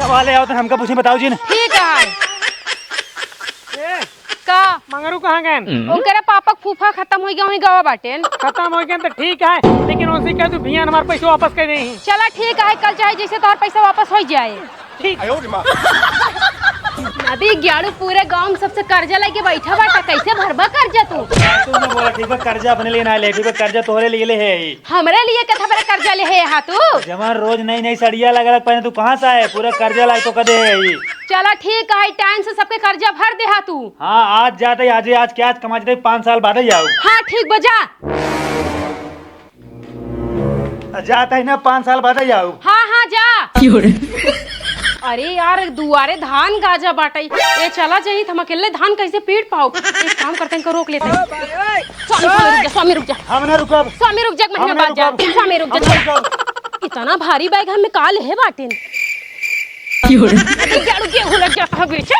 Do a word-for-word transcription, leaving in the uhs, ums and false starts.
वाले आओ तो हमका पूछे, बताओ जी ने। ठीक है। ए, का? मंगरू कहाँ गएन? ओकरे पापा के फूफा खतम होइ गए, वहीं गवा बाटेन। खतम होइ गएन तो ठीक है, लेकिन उनसे कह तू भियान हमार पैसा वापस कर देही। चला ठीक है, कल चाहे जैसे तोहर पैसा वापस होइ जाए। ठीक। नदी ग्याड़ू पूरे गांव में सबसे कर्जा लेके बैठा बाटा, कैसे भरबा कर्जा तू? तू ना बोला, ठीक बा, कर्जा अपने लिए ना ले, ठीक बा, कर्जा तोहरे लिए ले है ही। हमरे लिए कथा बड़ा कर्जा ले है हा तू? जवान रोज नई नई सड़िया लगा लग पहने, तू कहाँ से आए? पूरा कर्जा लायक तो कदे है ही। चला ठीक है, टाइम से सबके कर्जा भर दे हा तू। हाँ, आज जाते ही, आज, आज क्या, आज कमा जाते ही, पाँच साल बाद ही जाओ। हाँ ठीक बा, जा। जाता ही ना, पाँच साल बाद ही जाओ। हाँ हाँ जा। अरे यार, दुआरे धान गाजा बाटई। ए चला जाई, हम अकेले धान कैसे पीट पाओ? एक काम करते हैं, इनको रोक लेते हैं। स्वामी, स्वामी रुक जा, स्वामी रुक जा। हम ना रुकब। स्वामी रुक जा, एक महीना हम ना बाद जा। रुकब। स्वामी रुक जा, हम ना छोड़ा। रुकब। इतना भारी बैग हमें का लेहे बाटेन? क्यों रे? अरे, गेहूं लग जाता है बीच।